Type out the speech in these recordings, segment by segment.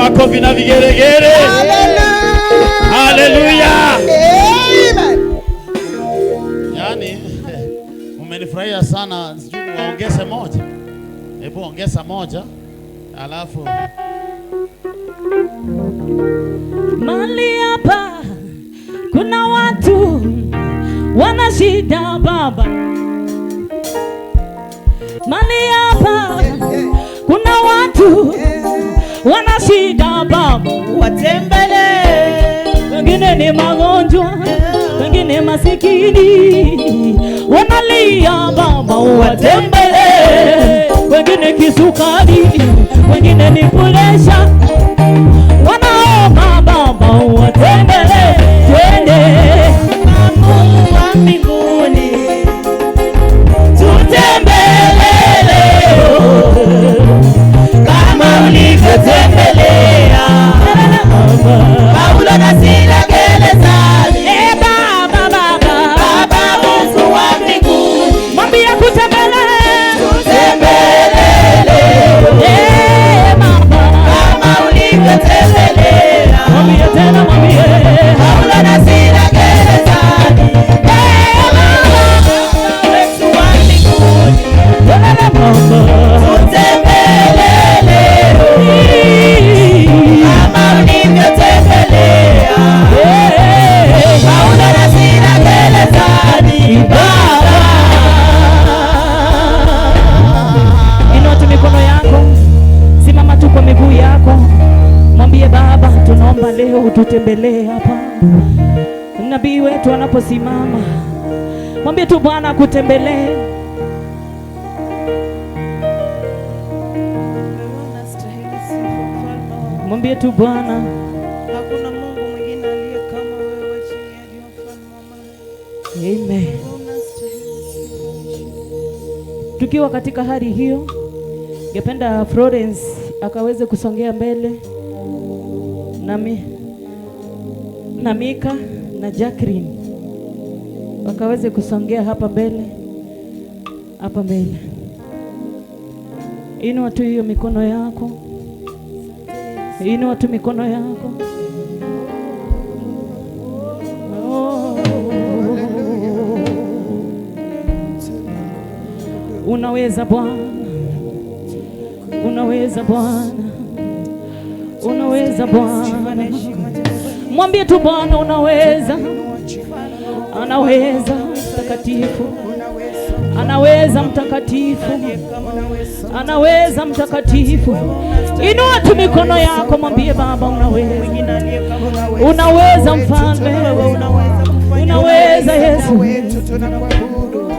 Makofi na vigelegele. Haleluya. Amen. Yaani umenifurahia sana, sijui niwaongeze moja. Hebu ongeza moja, alafu Mali hapa kuna watu wana shida baba. Mali hapa kuna watu wana shida baba. Watembele. Wengine ni magonjwa, wengine masikini, wanalia baba, watembele. Wengine kisukari, wengine ni presha, wanaomba baba, watembele. Twende. Mungu wa mbinguni, tutembele leo kama ulivyotembelea Paulo na Sila gerezani. Eh, baba, baba. Baba Mungu wa mbinguni, Mwambie kutembelee. Tutembele leo Eh, baba. Kama ulivyotembelea Mwambie tena, mwambie. Paulo na Sila gerezani. Eh, baba. Wetu wa mbinguni, Tembele baba. Tutembele leo kama ulivyotembelea Eh, Paulo na Sila gerezani. Baba. Inua tu mikono yako, simama tu kwa miguu yako, mwambie Baba, tunaomba leo ututembelee hapa. Nabii wetu anaposimama, mwambie tu Bwana akutembelee. Wewe unastahili sifa, mfalme wa amani. Mwambie tu Bwana, Hakuna Mungu mwingine aliye kama wewe chini ya jua, mfalme wa amani. Amen. Wewe unastahili sifa. Tukiwa katika hali hiyo, ningependa Florence akaweze kusongea mbele na Mika na Jacqueline wakaweze kusongea hapa mbele, hapa mbele. Inua tu hiyo mikono yako, inua tu mikono yako. Oh. Unaweza Bwana, unaweza Bwana, unaweza Bwana. Mwambie tu Bwana unaweza, anaweza mtakatifu, anaweza mtakatifu, anaweza mtakatifu. Inua tu mikono yako, mwambie Baba unaweza, unaweza mfalme, unaweza Yesu. Wetu tunakuabudu,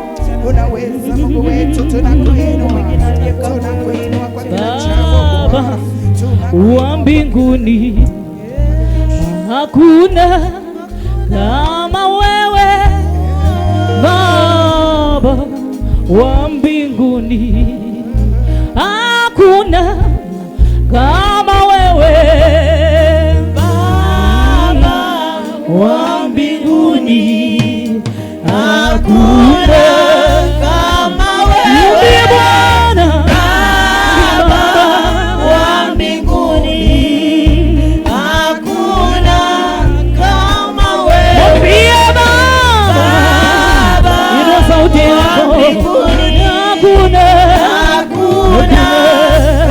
unaweza Mungu wetu, tunakuinua, tunakuinua kwa kila jambo. Baba wa mbinguni, hakuna kama wewe. Baba wa mbinguni, hakuna kama wewe. Baba wa mbinguni, hakuna kama wewe. Mwambie Bwana. Baba wa mbinguni, hakuna kama wewe. Mwambie Baba. Baba Inua sauti yako. Mbinguni, Hakuna hakuna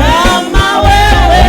kama wewe.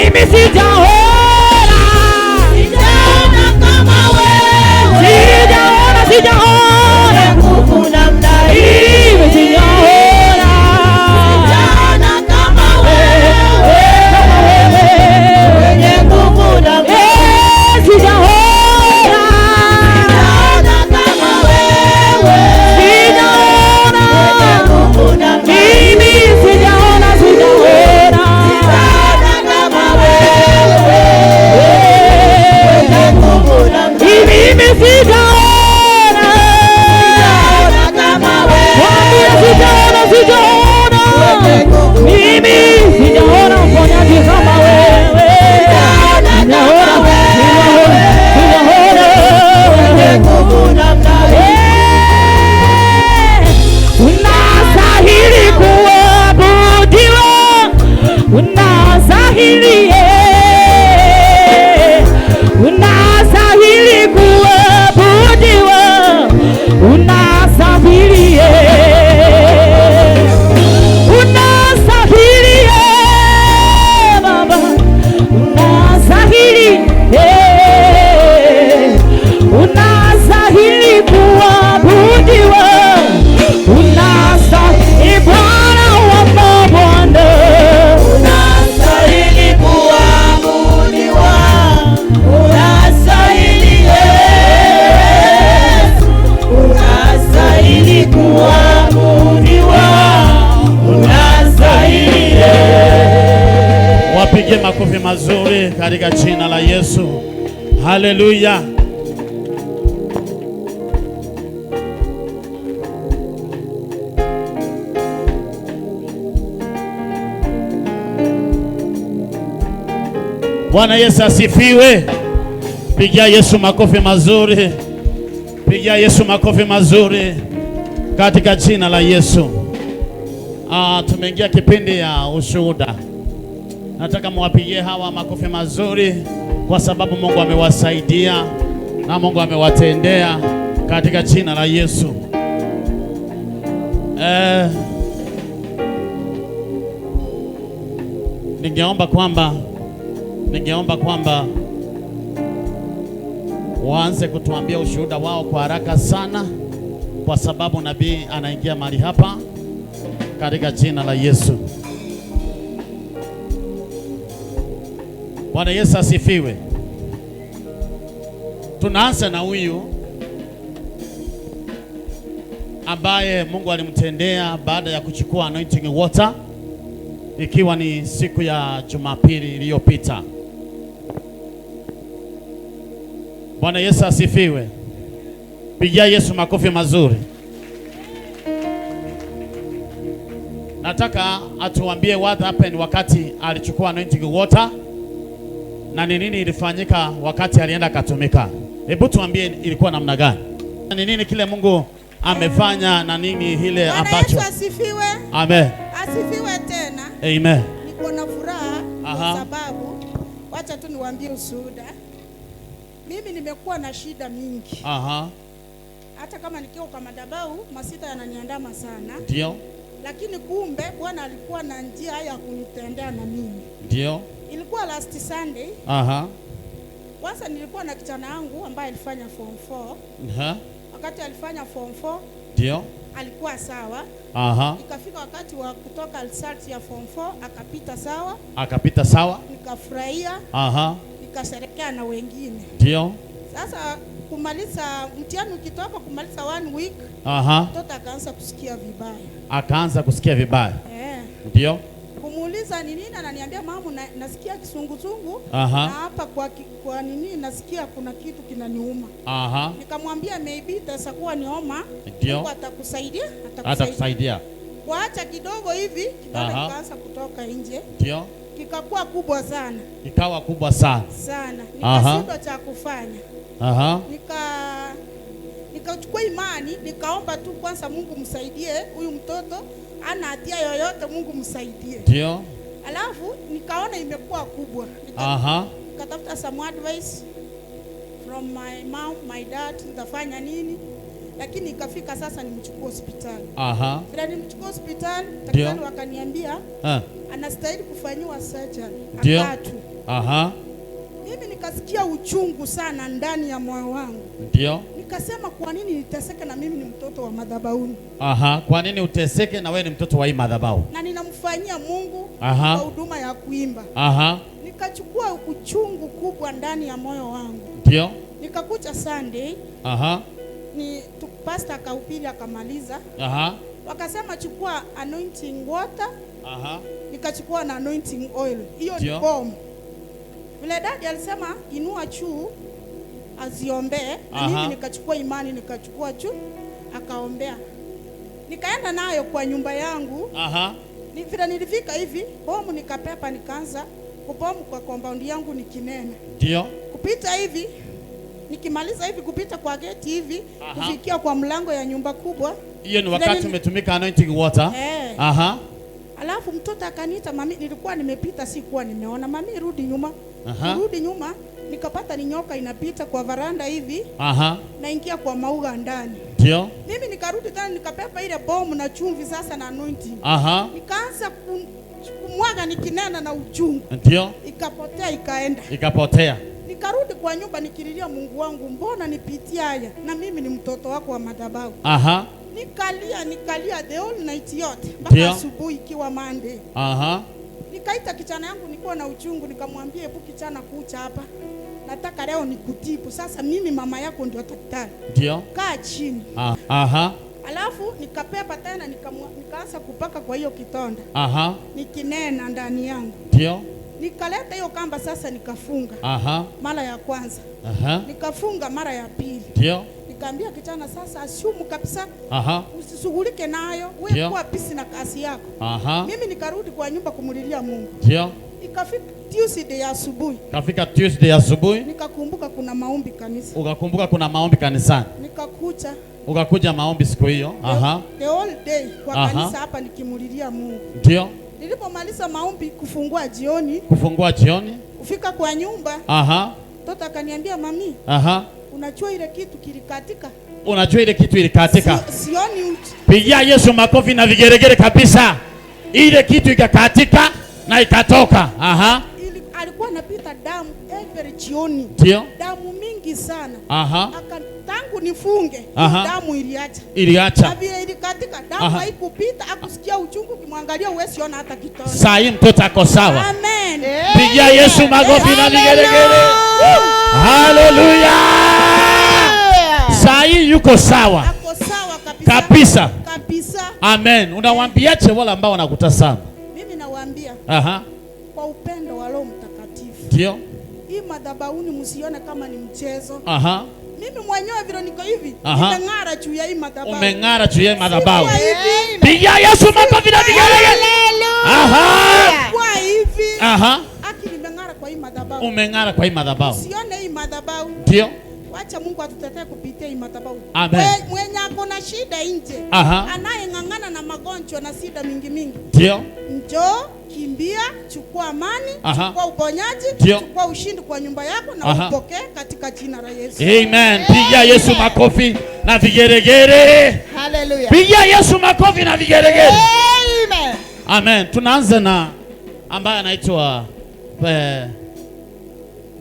Mimi sijaona, Sijaona kama wewe. sijaona, sijaona, Nguvu namna hii. mimi sijaona Sijaona kama wewe. kama wewe. Mwenye nguvu namna hii. Eh, sijaona, Sijaona kama wewe. sijaona, Mwenye nguvu namna hii. mimi sijaona, sijaona. Sijaona kama wewe. Mwenye nguvu namna hii. Mimi sijaona, Sijaona kama wewe. mwambie sijaona, sijaona. Mimi sijaona mponyaji kama wewe. Sijaona, sijaona, sijaona. Mwenye nguvu namna hii. Eh, unastahili kuabudiwa, unastahili, eh, unastahili kuabudiwa, unastahili, eh, unastahili, eh, Baba, unastahili, eh, unastahili kuabudiwa, unastahili Bwana wa mabwana. Unastahili kuabudiwa, unastahili Yesu, unastahili kuabudiwa, unastahili Yesu. Wapige makofi mazuri katika jina la Yesu. Haleluya. Bwana Yesu asifiwe. Pigia Yesu makofi mazuri. Pigia Yesu makofi mazuri katika jina la Yesu. Tumeingia kipindi ya ushuhuda. Nataka muwapigie hawa makofi mazuri kwa sababu Mungu amewasaidia na Mungu amewatendea katika jina la Yesu. Ningeomba kwamba waanze kutuambia ushuhuda wao kwa haraka sana, kwa sababu nabii anaingia mahali hapa katika jina la Yesu. Bwana Yesu asifiwe. Tunaanza na huyu ambaye Mungu alimtendea baada ya kuchukua anointing water, ikiwa ni siku ya Jumapili iliyopita. Bwana Yesu asifiwe. Pigia Yesu makofi mazuri. Nataka atuambie what happened wakati alichukua anointing water na ni nini ilifanyika wakati alienda akatumika. Hebu tuambie ilikuwa namna gani? Ni nini kile Mungu amefanya na nini ile Bwana ambacho. Yesu asifiwe. Amen. Asifiwe tena. Amen. Niko na furaha Aha. kwa sababu wacha tu niwaambie ushuhuda. Mimi nimekuwa na shida mingi. Hata kama nikiwa kwa madhabahu masita yananiandama sana, lakini kumbe Bwana alikuwa na njia ya kunitendea na mimi. Ilikuwa last Sunday. Kwanza nilikuwa na kijana wangu ambaye alifanya form 4. Wakati alifanya form 4 alikuwa sawa. Ikafika wakati wa kutoka result ya form 4 akapita sawa, Akapita sawa. nikafurahia, nikasherekea na wengine. Sasa kumaliza mtihani ukitoka, kumaliza one week, mtoto akaanza kusikia vibaya. Akaanza kusikia vibaya. Eh. Kumuuliza ni nini, ananiambia mama, nasikia kisungusungu na hapa kwa nini nasikia kuna kitu kinaniuma. Nikamwambia maybe itaweza kuwa ni homa. Mungu atakusaidia, atakusaidia. Atakusaidia. Kuacha kidogo hivi kidole kikaanza kutoka nje, kikakuwa kubwa sana Ikawa kubwa sana. sana, nikashindwa cha kufanya. Nikachukua imani, nikaomba tu kwanza Mungu msaidie huyu mtoto, ana hatia yoyote, Mungu msaidie. Alafu nikaona imekuwa kubwa, nikatafuta some advice from my mom, my dad, nitafanya nini, lakini ikafika sasa nimchukue hospitali. Vile nimchukue hospitali, daktari wakaniambia anastahili kufanyiwa surgery akatwe. Aha. Mimi nikasikia uchungu sana ndani ya moyo wangu. Ndio. Nikasema kwa nini niteseke na mimi ni mtoto wa madhabahuni? Aha, kwa nini uteseke na wewe ni mtoto wa hii madhabahu? Na ninamfanyia Mungu kwa huduma ya kuimba. Aha. Nikachukua uchungu kubwa ndani ya moyo wangu. Ndio. Nikakuja Sunday. Aha. Ni pastor akahubiri akamaliza. Aha. Wakasema chukua anointing water. Aha. Nikachukua na anointing oil. Hiyo ni bomb. Vile dadi alisema inua juu aziombee, na mimi nikachukua imani nikachukua juu akaombea. Nikaenda nayo kwa nyumba yangu. Aha. Ni vile nilifika hivi, bomu nikapepa nikaanza kubomu kwa compound yangu nikinena. Ndio. Kupita hivi, nikimaliza hivi kupita kwa gate hivi, kufikia kwa mlango ya nyumba kubwa. Hiyo ni wakati umetumika anointing water. Aha. Alafu mtoto akaniita, mami, nilikuwa nimepita sikuwa nimeona. Mami rudi nyuma. Rudi nyuma, nikapata ni nyoka inapita kwa varanda hivi. Aha. Naingia kwa mauga ndani. Ndio. Mimi nikarudi tena nikapepa ile bomu na chumvi sasa na anointing. Aha. Nikaanza kumwaga nikinena na uchungu. Ndio. Ikapotea ikaenda. Ikapotea. Nikarudi kwa nyumba nikililia Mungu wangu, mbona nipitia haya na mimi ni mtoto wako wa madhabahu. Aha. Nikalia the whole night yote mpaka asubuhi ikiwa Monday. Aha. Nikaita kichana yangu nilikuwa na uchungu, nikamwambia hebu kichana kucha hapa. Nataka leo nikutibu. Sasa mimi mama yako ndio daktari. Ndio. Kaa chini. Aha. Alafu nikapepa tena nikaanza kupaka kwa hiyo kitonda. Aha. Nikinena ndani yangu. Ndio. Nikaleta hiyo kamba sasa nikafunga. Aha. Mara ya kwanza. Aha. Nikafunga mara ya pili. Ndio. Nikaambia kichana sasa assume kabisa. Aha. Usishughulike nayo, wewe kuwa pisi na kasi yako. Aha. Mimi nikarudi kwa nyumba kumulilia Mungu. Ndio. Ikafika Tuesday asubuhi. Kafika Tuesday asubuhi. Nikakumbuka kuna maombi kanisa. Ukakumbuka kuna maombi kanisani. Nikakuja. Ukakuja maombi siku hiyo. Aha. The whole day kwa kanisa hapa nikimulilia Mungu. Ndio. Nilipomaliza maombi kufungua jioni. Kufungua jioni. Kufika kwa nyumba. Aha. Mtoto akaniambia mami. Aha. Unajua ile kitu kilikatika. Unajua ile kitu ilikatika. Sioni uchi. Pigia Yesu makofi na vigeregere kabisa. Ile kitu ikakatika na ikatoka. Aha. Alikuwa anapita damu every jioni. Ndio. Damu mingi sana. Aha. Tangu nifunge, damu iliacha. Iliacha. Na vile ilikatika, damu haikupita, akusikia uchungu, ukimwangalia huwezi ona hata kitone. Saa hii mtoto ako sawa. Amen. Pigia Yesu makofi na vigeregere. Hallelujah. Saa hii yuko sawa. Ako sawa kabisa. Kabisa. Kabisa. Amen. Unawaambiaje wale ambao wanakutazama? Mimi nawaambia. Aha. Kwa upendo wa Roho Mtakatifu. Ndio. Hii madhabahuni msione kama ni mchezo. Aha. Mimi mwenyewe vile niko hivi, nimeng'ara juu ya hii madhabahu. Umeng'ara juu ya madhabahu. Pigia Yesu makofi na vigelegele. Aha. Kwa hivi. Aha. Aki nimeng'ara kwa hii madhabahu. Umeng'ara kwa hii madhabahu. Usione hii madhabahu. Ndio. Wacha Mungu atutetee kupitia hii madhabahu. Amen. Mwenye ako na shida nje. Anayeng'ang'ana na magonjwa na shida mingi mingi. Ndio. Njoo, kimbia, chukua amani, chukua uponyaji, chukua ushindi kwa nyumba yako na upokee katika jina la Yesu. Amen. Pigia Yesu makofi na vigeregere. Hallelujah. Pigia Yesu makofi na vigeregere. Amen. Amen. Tunaanza na ambaye anaitwa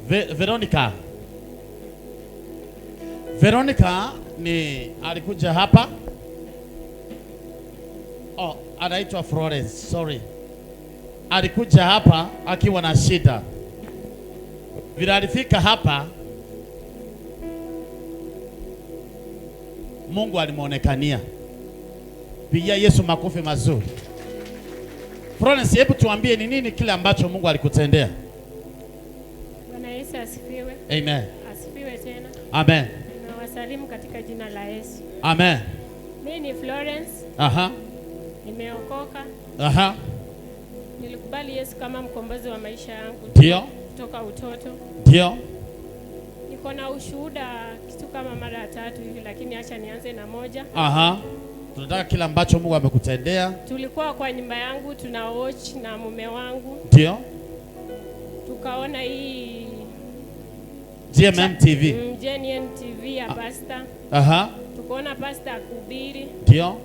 Veronica. Veronica ni alikuja hapa. Oh, anaitwa Florence, sorry. Alikuja hapa akiwa na shida. Vile alifika hapa, Mungu alimuonekania. Pigia Yesu makofi mazuri. Florence, hebu tuambie ni nini kile ambacho Mungu alikutendea? Bwana Yesu asifiwe. Amen. Asifiwe tena. Amen. Nawasalimu katika jina la Yesu. Amen. Mimi ni Florence. Aha. Nimeokoka. Aha. Nilikubali Yesu kama mkombozi wa maisha yangu. Ndio. Kutoka utoto. Ndio. Niko na ushuhuda kitu kama mara tatu hivi, lakini acha nianze na moja. Aha. Tunataka kila ambacho Mungu amekutendea. Tulikuwa kwa nyumba yangu tuna watch na mume wangu. Ndio. Tukaona hii GMM TV. GMM TV ya pastor. Aha. Tukaona pastor akubiri. Ndio.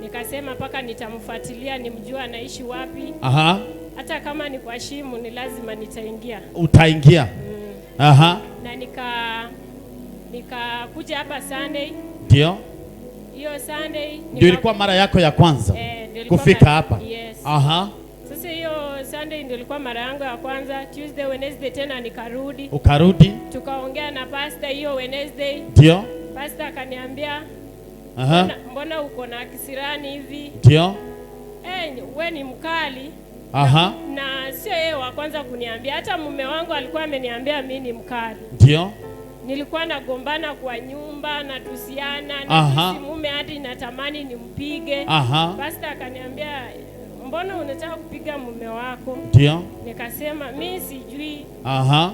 Nikasema paka nitamfuatilia nimjue anaishi wapi. Aha. Hata kama ni kwa shimo ni lazima nitaingia. Utaingia. Aha. Na nikakuja hapa Sunday. Ndio. Hiyo Sunday ndio ilikuwa mara yako ya kwanza kufika hapa. Yes. Aha. Sasa hiyo Sunday ndio ilikuwa mara yangu ya kwanza. Tuesday, Wednesday tena nikarudi. Ukarudi? Tukaongea na pastor hiyo Wednesday. Ndio. Pastor akaniambia, aha, mbona uko na kisirani hivi? Ndio. We ni mkali. Aha. Na sio yeye wa kwanza kuniambia, hata mume wangu alikuwa ameniambia mimi ni mkali. Ndio. Nilikuwa nagombana kwa nyumba, natusiana, na mume hadi natamani nimpige. Aha. Pastor akaniambia, mbona unataka kupiga mume wako? Ndio. Nikasema mimi sijui. Aha.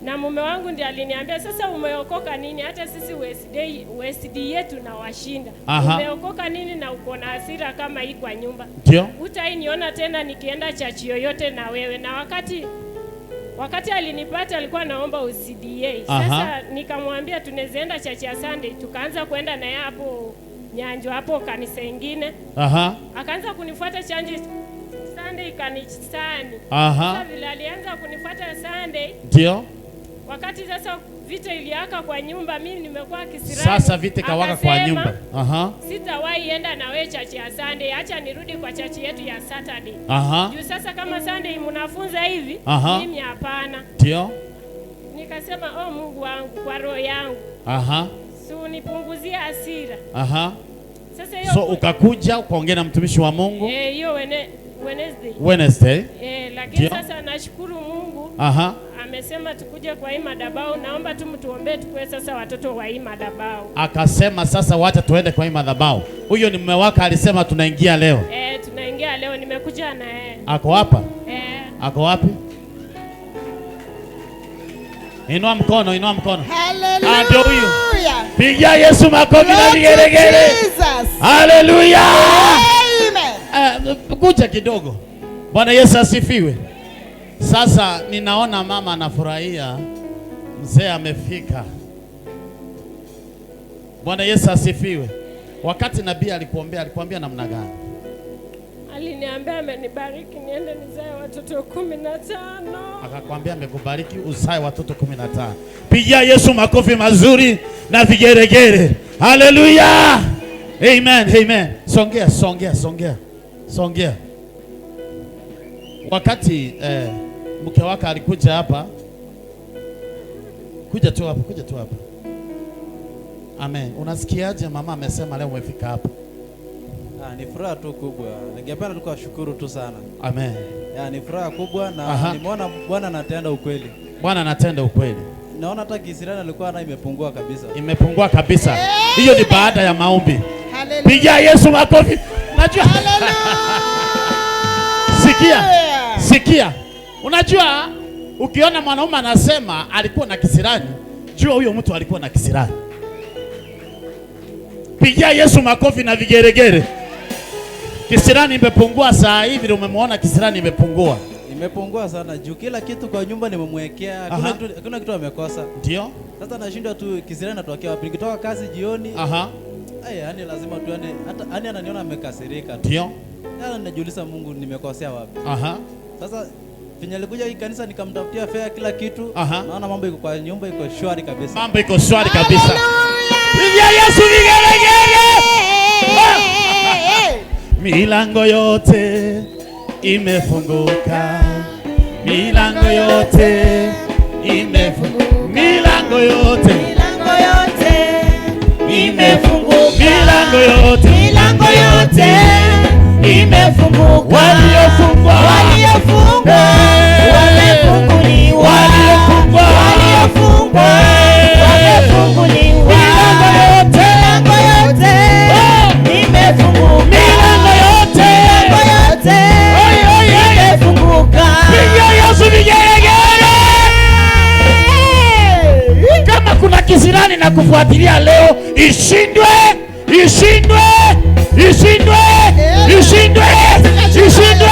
Na mume wangu ndiye aliniambia, sasa umeokoka nini? Hata sisi USD yetu na washinda. Umeokoka nini na uko na hasira kama hii kwa nyumba? Ndio. Utainiona tena nikienda chachi yoyote na wewe. Na wakati alinipata alikuwa naomba UCDA. Sasa nikamwambia tunawezaenda chachi ya Sunday, tukaanza kwenda naye hapo Nyanjo hapo kanisa ingine. Aha. Akaanza kunifuata chanji Sunday kanisani. Aha. Sasa vile alianza kunifuata Sunday. Ndio. Wakati sasa vita iliaka kwa nyumba, mimi nimekuwa kisirani. Sasa vita kawaka kwa nyumba. Aha. Sitawahi enda na wewe chachi ya Sunday, acha nirudi kwa chachi yetu ya Saturday. Aha. Juu sasa kama Sunday mnafunza hivi, mimi hapana. Ndio. Nikasema, oh Mungu wangu, kwa roho yangu. Aha. Si unipunguzie hasira. Aha. Sasa hiyo so ukakuja ukaongea na mtumishi wa Mungu. Hiyo Wednesday. Wednesday. Lakini sasa nashukuru Mungu. Aha. Amesema tukuje kwa hii madhabahu, naomba tu mtuombee tukue sasa watoto wa hii madhabahu. Akasema sasa wacha tuende kwa hii madhabahu. Huyo ni mume wako alisema tunaingia leo. Tunaingia leo, nimekuja na yeye. Ako hapa? Ako wapi? Inua mkono, inua mkono. Hallelujah. Ndio huyu. Pigia Yesu makofi na vigelegele. Hallelujah. Amen. Kuja kidogo. Bwana Yesu asifiwe. Sasa ninaona mama anafurahia, mzee amefika. Bwana Yesu asifiwe. Wakati nabii alikuombea, alikuambia namna gani? Aliniambia amenibariki niende nizae watoto 15. Akakwambia amekubariki uzae watoto 15. Pigia Yesu makofi mazuri na vigeregere. Hallelujah. Amen, amen. Songea, songea, songea. Songea. Wakati mke wako alikuja hapa, kuja tu hapa, kuja tu hapa. Amen. Unasikiaje mama amesema leo umefika hapa? Ni furaha tu kubwa. Ningependa tu kuwashukuru tu sana. Amen. Ni furaha kubwa na nimeona Bwana anatenda ukweli. Bwana anatenda ukweli. Naona hata kisirani alikuwa na imepungua kabisa. Imepungua kabisa. Hiyo ni baada ya maombi. Hallelujah. Pigia Yesu makofi. Najua. Hallelujah. Sikia. Sikia. Unajua ukiona mwanaume anasema alikuwa na kisirani, jua huyo mtu alikuwa na kisirani. Pigia Yesu makofi na vigeregere. Kisirani imepungua saa hivi, umemwona kisirani imepungua. Imepungua sana juu kila kitu kwa nyumba nimemwekea, hakuna kitu amekosa. Ndio. Sasa nashindwa tu kisirani natokea wapi? Nikitoka kazi jioni. Aha. Yaani lazima tu hata yani ananiona amekasirika. Ndio. Yaani najiuliza Mungu nimekosea wapi? Aha. Sasa venye alikuja hii kanisa nikamtafutia fare kila kitu. Naona mambo iko kwa nyumba iko shwari kabisa. Mambo iko shwari kabisa. Pigia Yesu vigelegele. Milango yote imefunguka. Milango yote imefunguka. Milango yote. Milango yote imefunguka. Milango yote. Milango yote imefunguka. Waliofungwa, waliofungwa wamefunguliwa. Waliofungwa, waliofungwa wamefunguliwa. Milango yote, milango yote imefunguka. Milango yote, milango yote imefunguka. Pigia Yesu vigelegele. Kama kuna kisirani na kufuatilia leo, ishindwe, ishindwe, ishindwe, ishindwe, ishindwe,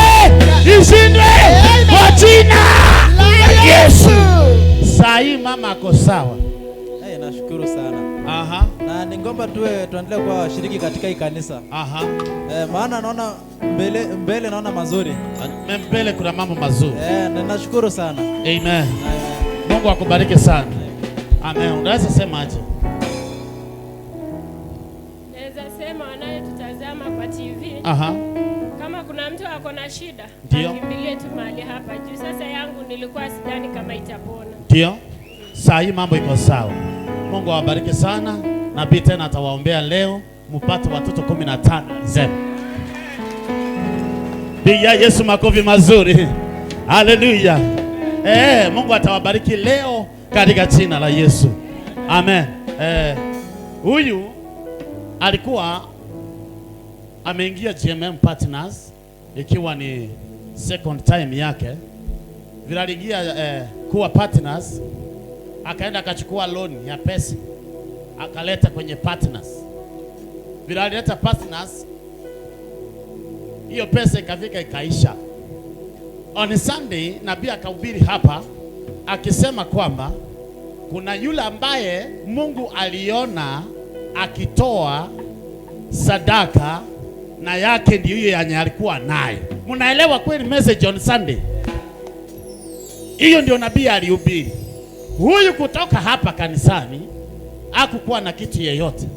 ishindwe kwa jina la Yesu. Saa hii mama ako sawa. Nashukuru sana. Aha. Na Ningeomba tuendelee kuwa washiriki katika hii kanisa. Aha. Maana naona mbele naona mazuri. Mbele kuna mambo mazuri. Na nashukuru sana. Amen. Amen. Mungu akubariki sana. Amen. Unaweza sema aje? Naweza sema wanayetutazama kwa TV. Aha. Kama kuna mtu ako na shida, akimbilie tu mahali hapa. Juu sasa yangu nilikuwa sidhani kama itapona. Ndio. Saa hii mambo iko sawa. Mungu awabariki sana. Nabii tena atawaombea leo mpate watoto 15 zenu. Pigia Yesu makofi mazuri. Haleluya. Mungu atawabariki leo katika jina la Yesu. Amen. Huyu alikuwa ameingia GMM Partners ikiwa ni second time yake. Vile aliingia kuwa partners, akaenda akachukua loan ya pesa akaleta kwenye partners. Vile alileta partners, hiyo pesa ikafika ikaisha. On Sunday nabii akahubiri hapa akisema kwamba kuna yule ambaye Mungu aliona akitoa sadaka na yake ndiyo hiyo yenye alikuwa nayo. Mnaelewa kweli message on Sunday? Hiyo ndio nabii alihubiri. Huyu kutoka hapa kanisani hakukuwa na kitu yeyote.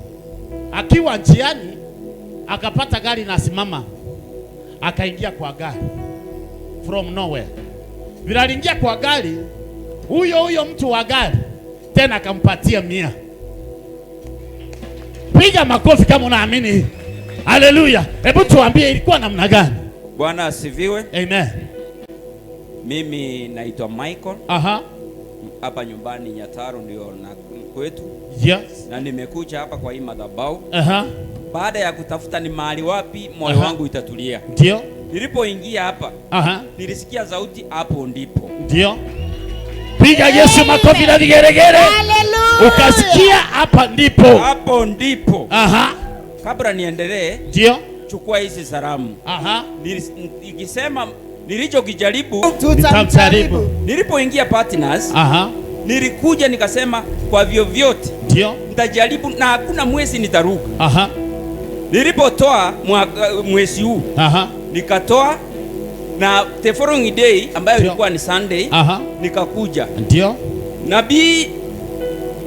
Akiwa njiani akapata gari na simama, akaingia kwa gari from nowhere. Vile aliingia kwa gari, huyo mtu wa gari tena akampatia 100. Piga makofi kama unaamini. Haleluya. Hebu tuambie ilikuwa namna gani? Bwana asifiwe. Amen. Mimi naitwa Michael. Aha. Hapa nyumbani Nyataro ndio na kwetu. Yes. Na nimekuja hapa kwa hii madhabahu. Aha. Baada ya kutafuta ni mahali wapi moyo wangu itatulia. Ndio. Nilipoingia hapa, aha, nilisikia sauti, hapo ndipo. Ndio. Piga Yesu makofi na vigeregere. Haleluya. Ukasikia hapa ndipo. Hapo ndipo. Aha. Kabla niendelee, ndio, chukua hizi salamu. Aha. Nikisema nilichokijaribu tutamjaribu. Nilipoingia partners, aha, nilikuja nikasema kwa vyovyote ndio nitajaribu na hakuna mwezi nitaruka. Aha. Nilipotoa mwezi huu, aha, nikatoa na the following day ambayo ilikuwa ni Sunday, aha, nikakuja. Ndio. Nabii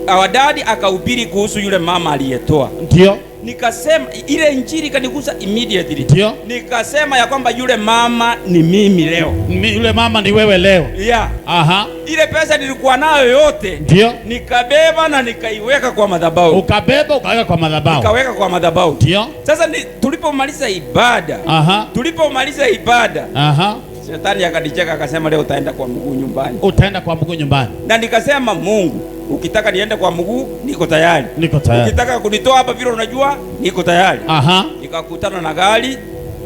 awadadi akahubiri kuhusu yule mama aliyetoa. Ndio. Nikasema ile injili ikanigusa immediately. Ndio. Nikasema ya kwamba yule mama ni mimi leo. Yule mama ni wewe leo. Yeah. Aha. Ile pesa nilikuwa nayo yote. Ndio. Nikabeba na nikaiweka kwa madhabahu. Ukabeba ukaweka kwa madhabahu. Nikaweka kwa madhabahu. Ndio. Sasa tulipomaliza ibada. Aha. Tulipomaliza ibada. Aha. Shetani akanicheka akasema leo utaenda kwa mguu nyumbani. Utaenda kwa mguu nyumbani. Na nikasema Mungu, ukitaka niende kwa mguu niko tayari. Niko tayari. Ukitaka kunitoa hapa vile unajua niko tayari. Aha. Nikakutana na gari,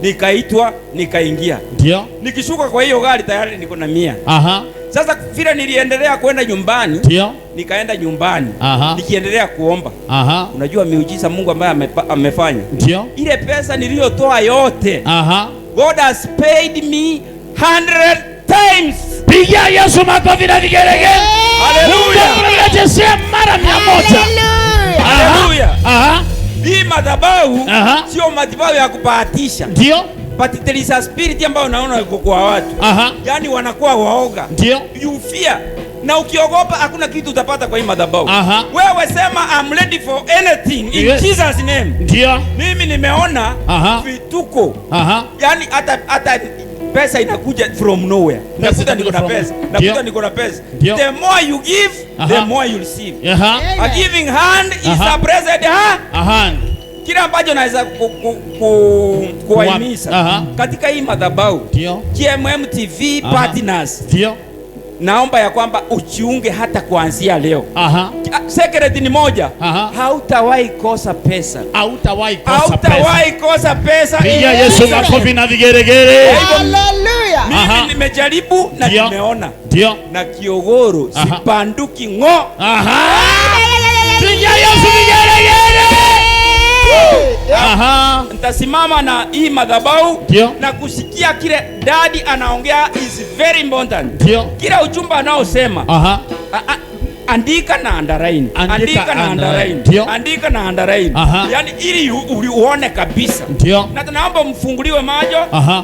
nikaitwa, nikaingia. Ndio. Nikishuka kwa hiyo gari tayari niko na 100. Aha. Sasa vile niliendelea kwenda nyumbani. Ndio. Nikaenda nyumbani. Aha. Nikiendelea kuomba. Aha. Unajua miujiza Mungu ambaye amefanya. Ndio. Ile pesa niliyotoa yote. Aha. God has paid me 100 times. Pigia Yesu makofi na vigelegele. Haleluya. Mungu mara 100. Haleluya. Aha. Hii madhabahu sio madhabahu ya kubahatisha. Ndio. But there is a spirit ambayo unaona iko kwa watu. Aha. Yaani wanakuwa waoga. Ndio. You fear. Na ukiogopa hakuna kitu utapata kwa hii madhabahu. Aha. Wewe sema I'm ready for anything in yes, Jesus name. Ndio. Mimi nimeona vituko. Aha. Yaani hata pesa inakuja from nowhere. Nakuta niko na pesa. Nakuta niko na pesa. The more you give, the more you receive. Aha. A giving hand is a present hand. Kila ambacho naweza kuwahimiza katika hii madhabahu GMM TV Partners, ndio, naomba ya kwamba ujiunge hata kuanzia leo. Aha. Secret ni moja. Hautawahi kosa pesa. Hautawahi kosa pesa. Hautawahi kosa pesa. Piga Yesu makofi na vigeregere. Hallelujah. Mimi nimejaribu na nimeona. Ndio. Na kiogoro sipanduki ngo. Aha. Piga Yesu vigeregere. Aha. Nitasimama na hii madhabahu na kusikia kile daddy anaongea is very important. Ndio. Kila ujumbe anaosema. Aha. Andika na underline. Andika na underline. Andika na underline. Yaani ili uone kabisa. Ndio. Na tunaomba mfunguliwe macho.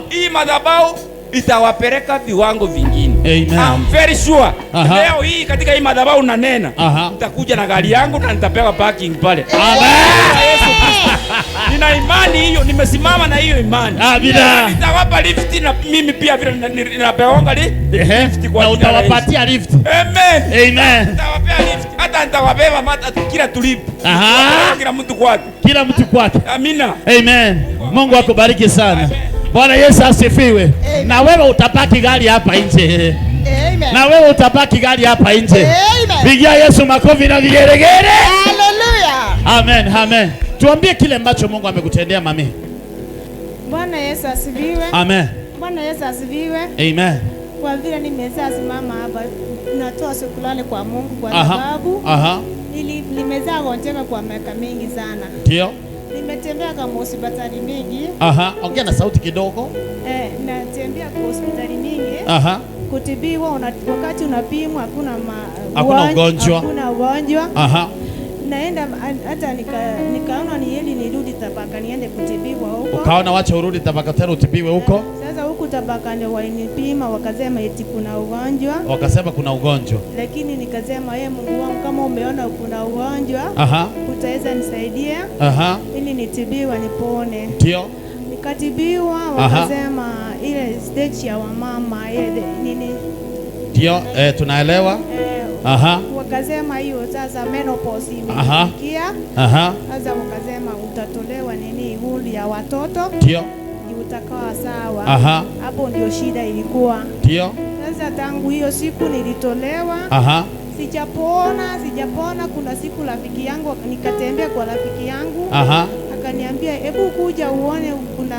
Hii madhabahu itawapeleka viwango vingine. Amen. I'm very sure. Leo hii katika hii madhabahu nanena, nitakuja na gari yangu na nitapewa parking pale. Amen. Yesu Kristo. Nina imani hiyo, nimesimama na hiyo imani. Amina. Nitawapa lift na mimi pia vile ninapewa lift kwa na utawapatia lift. Amen. Amen. Nitawapea lift. Hata nitawabeba hata kila tulipo. Kila mtu kwake. Kila mtu kwake. Amina. Amen. Mungu akubariki sana. Bwana Yesu asifiwe. Na wewe utapaki gari hapa nje. Amen. Na wewe utapaki gari hapa nje. Amen. Pigia Yesu makofi na vigeregere. Hallelujah. Amen, amen. Tuambie kile ambacho Mungu amekutendea mami. Bwana Yesu asifiwe. Amen. Bwana Yesu asifiwe. Amen. Kwa vile nimeweza simama hapa, natoa shukrani kwa Mungu kwa sababu nimeweza gonjeka kwa miaka mingi sana. Ndio. Nimetembea kwa hospitali mingi. Ongea na sauti kidogo. Natembea kwa hospitali mingi. Kutibiwa wakati unapimwa hakuna ugonjwa. Hakuna ugonjwa. Naenda hata nikaona ni heli nirudi Tabaka niende kutibiwa huko. Ukaona wacha urudi Tabaka tena utibiwe huko? Sasa huku Tabaka ndio walinipima wakasema eti kuna ugonjwa. Wakasema kuna ugonjwa. Lakini nikasema yeye Mungu wangu, kama umeona kuna ugonjwa, utaweza nisaidia ili nitibiwe nipone. Ndio. Nikatibiwa wakasema ile stage ya wamama ile nini. Ndio, tunaelewa. Wakasema hiyo sasa menopause imefikia. Sasa wakasema utatolewa nini huli ya watoto. Ndio. Utakuwa sawa. Hapo ndio shida ilikuwa. Ndio. Sasa tangu hiyo siku nilitolewa. Sijapona. Kuna siku rafiki yangu nikatembea kwa rafiki yangu. Akaniambia hebu kuja uone kuna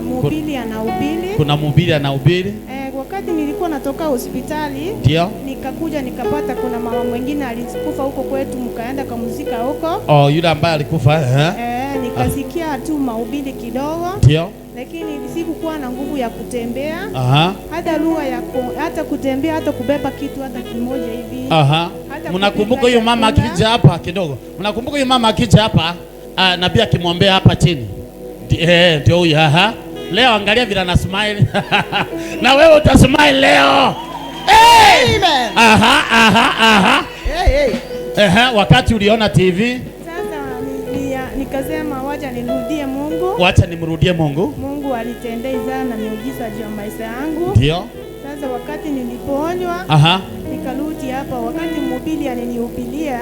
mhubiri anahubiri. Kuna mhubiri anahubiri. Wakati nilikuwa natoka hospitali, ndio nikakuja nikapata kuna mama mwingine alikufa huko kwetu, mkaenda kumzika huko. Oh, yule ambaye alikufa Nikasikia tu mahubiri kidogo. Ndio. Lakini sikukuwa na nguvu ya kutembea. Hata lugha ya hata kutembea, hata kubeba kitu hata kimoja hivi. Mnakumbuka huyo mama akija hapa kidogo? Mnakumbuka huyo mama akija hapa, nabii akimwombea hapa chini? Ndio huyo. Leo angalia vile ana smile. Na wewe utasmile leo. Amen. Hey, hey. Wakati uliona TV? Sasa nikasema wacha nirudie Mungu. Wacha nimrudie Mungu. Mungu alitendea sana miujiza juu ya maisha yangu. Ndio. Sasa wakati niliponywa, nikarudi hapa. Wakati mhubiri alinihubiria,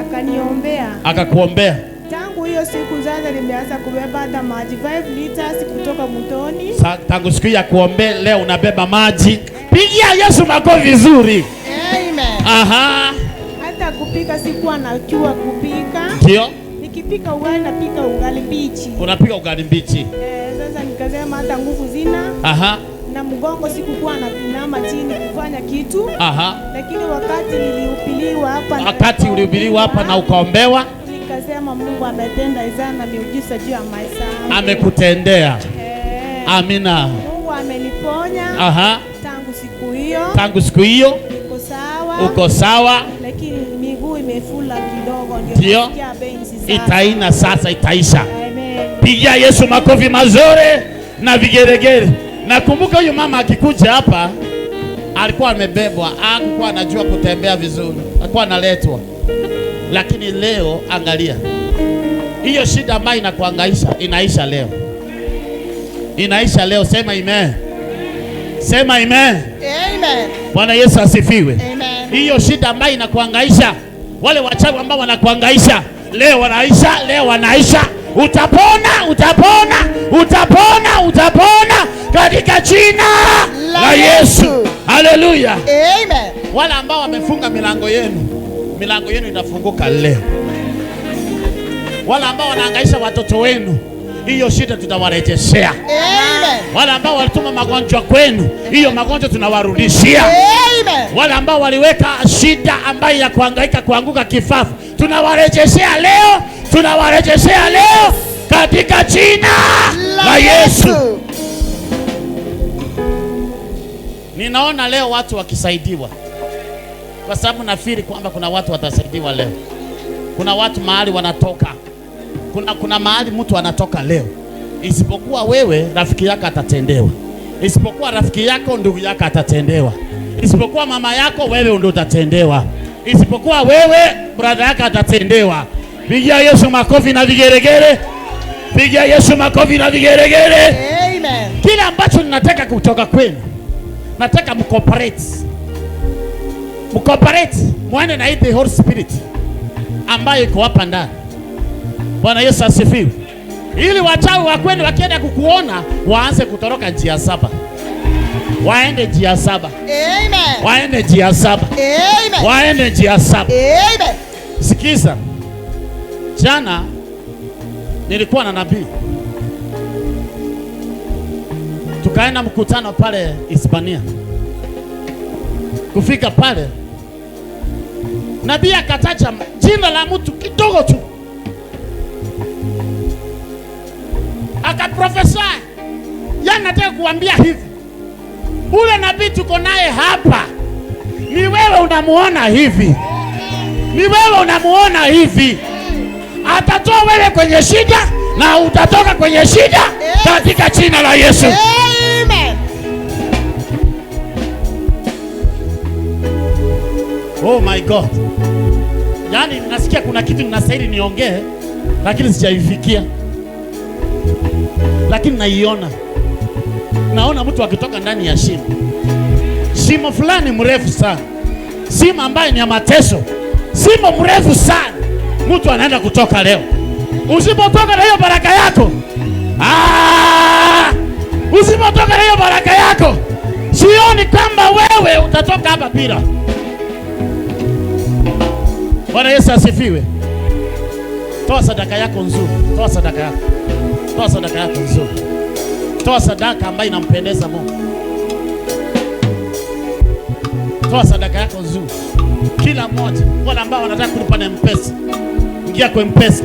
akaniombea. Akakuombea. Tangu hiyo siku sasa nimeanza kubeba hata maji 5 liters kutoka mtoni. Tangu siku ya kuombea leo unabeba maji. Pigia Yesu makofi vizuri. Amen. Hata kupika sikuwa najua kupika. Ndio. Nikipika ugali napika ugali mbichi. Unapika ugali mbichi. Sasa nikasema hata nguvu zina. Na mgongo sikukuwa na inama chini kufanya kitu. Lakini wakati nilihubiriwa hapa, wakati ulihubiriwa hapa na ukaombewa, nikasema Mungu ametenda sana miujiza juu ya maisha yangu. Amekutendea. Amina. Mungu ameniponya. Tangu siku hiyo. Tangu siku hiyo niko sawa. Uko sawa. Lakini miguu imefula kidogo ndio nasikia pain sasa. Itaina sasa itaisha. Amen. Pigia Yesu makofi mazuri na vigeregere. Nakumbuka huyu mama akikuja hapa alikuwa amebebwa, hakuwa anajua kutembea vizuri. Alikuwa analetwa. Lakini leo angalia. Hiyo shida ambayo inakuhangaisha inaisha leo. Inaisha leo. Sema amen. Sema amen. Amen. Bwana Yesu asifiwe. Amen. Hiyo shida ambayo inakuhangaisha, wale wachawi ambao wanakuhangaisha, leo wanaisha, leo wanaisha. Utapona, utapona, utapona, utapona katika jina la Yesu. Haleluya. Amen. Wale ambao wamefunga milango yenu, milango yenu itafunguka leo. Wale ambao wanahangaisha watoto wenu, hiyo shida tutawarejeshea. Amen. Wale ambao walituma magonjwa kwenu, hiyo magonjwa tunawarudishia. Amen. Wale ambao waliweka shida ambayo ya kuhangaika kuanguka kifafu, tunawarejeshea leo, tunawarejeshea leo katika jina la Yesu. Ninaona leo watu wakisaidiwa. Kwa sababu nafikiri kwamba kuna watu watasaidiwa leo. Kuna watu mahali wanatoka. Kuna mahali mtu anatoka leo. Isipokuwa wewe, rafiki yako atatendewa. Isipokuwa rafiki yako, ndugu yako atatendewa. Isipokuwa mama yako, wewe ndio utatendewa. Isipokuwa wewe, brother yako atatendewa. Pigia Yesu makofi na vigeregere. Pigia Yesu makofi na vigeregere. Amen. Kile ambacho ninataka kutoka kwenu, nataka mcooperate. Mcooperate, muende na the Holy Spirit ambayo iko hapa ndani. Bwana Yesu asifiwe. Ili wachawi wa kwenu wakienda kukuona waanze kutoroka njia saba. Waende njia saba. Amen. Waende njia saba. Amen. Waende njia saba. Amen. Sikiza. Jana nilikuwa na nabii. Tukaenda mkutano pale Hispania. Kufika pale, nabii akataja jina la mtu kidogo tu. Akaprofesai. Yaani nataka kuambia hivi, ule nabii tuko naye hapa, ni wewe unamuona hivi. Ni wewe unamuona hivi. Atatoa wewe kwenye shida na utatoka kwenye shida katika jina la Yesu. Amen. Oh my God. Yaani nasikia kuna kitu ninastahili niongee lakini sijaifikia. Lakini naiona. Naona mtu akitoka ndani ya shimo. Shimo fulani mrefu sana. Shimo ambayo ni ya mateso. Shimo mrefu sana. Mtu anaenda kutoka leo. Usipotoka na hiyo baraka yako. Usipotoka na hiyo baraka yako, sioni kwamba wewe utatoka hapa bila. Bwana Yesu asifiwe. Toa sadaka yako nzuri. Toa sadaka yako. Toa sadaka yako nzuri. Toa sadaka ambayo inampendeza Mungu. Toa sadaka yako nzuri. Kila mmoja, wale ambao wanataka kulipa na M-Pesa, ingia kwa M-Pesa.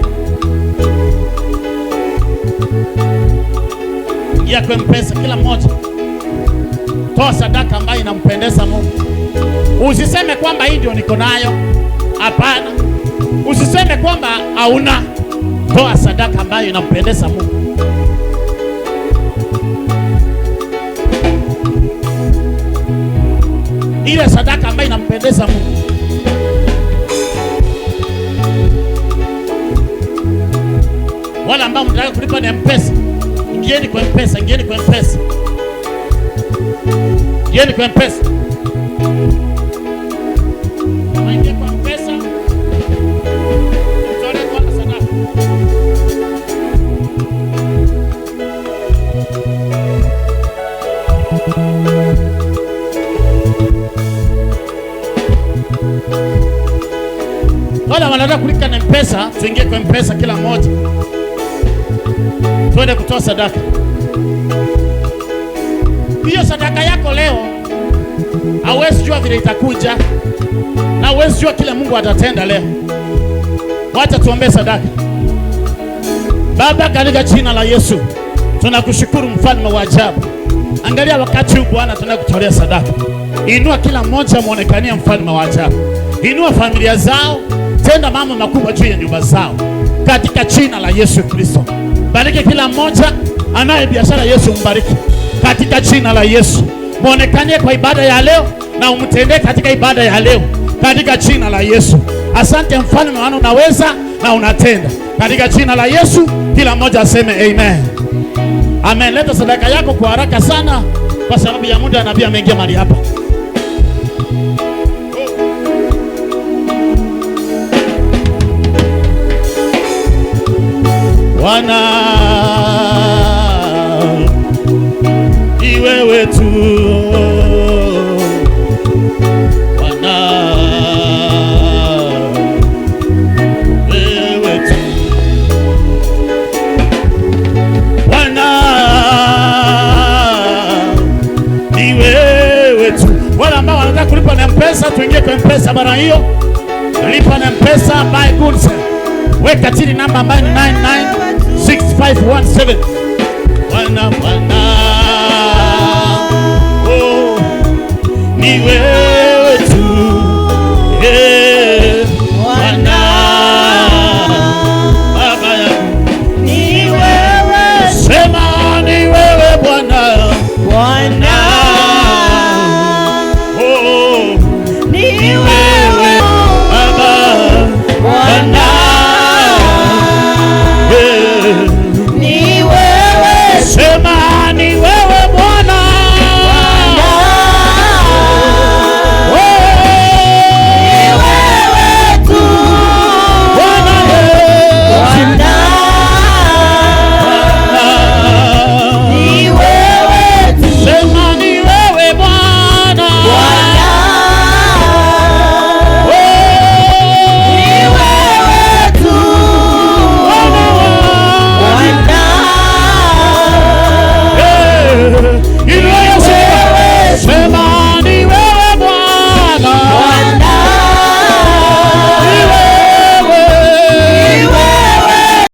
Ingia kwa M-Pesa kila mmoja. Toa sadaka ambayo inampendeza Mungu. Usiseme kwamba hii ndio niko nayo. Hapana. Usiseme kwamba hauna. Toa sadaka ambayo inampendeza Mungu. Ile sadaka ambayo inampendeza Mungu. Wale ambao mnataka kulipa na M-Pesa, ingieni kwa M-Pesa, ingieni kwa M-Pesa. Ingieni kwa M-Pesa. Ingieni kwa M-Pesa. Mtolee kwa sadaka. Wale wanataka kulipa na M-Pesa, tuingie kwa M-Pesa kila mmoja. Twende kutoa sadaka. Hiyo sadaka yako leo hauwezi jua vile itakuja, na hauwezi jua kile Mungu atatenda leo. Wacha tuombe sadaka. Baba, katika jina la Yesu, tunakushukuru mfalme wa ajabu. Angalia wakati huu Bwana tunakutolea sadaka. Inua kila mmoja muonekanie mfalme wa ajabu. Inua familia zao, tenda mambo makubwa juu ya nyumba zao, katika jina la Yesu Kristo. Bariki kila mmoja anaye biashara, Yesu mbariki katika jina la Yesu. Muonekanie kwa ibada ya leo na umtendee katika ibada ya leo katika jina la Yesu. Asante mfalme, maana unaweza na unatenda. Katika jina la Yesu, kila mmoja aseme amen. Amen. Leta sadaka yako kwa haraka sana kwa sababu ya muda, nabii ameingia mahali hapa. Bwana ni wewe tu, Bwana wewe tu, Bwana ni wewe tu. Wale ambao wanataka kulipa na M-Pesa, tuingie kwa M-Pesa mara hiyo. Lipa na M-Pesa by goods. Weka chini namba ambayo ni 996517. Bwana, Bwana, oh, ni wewe.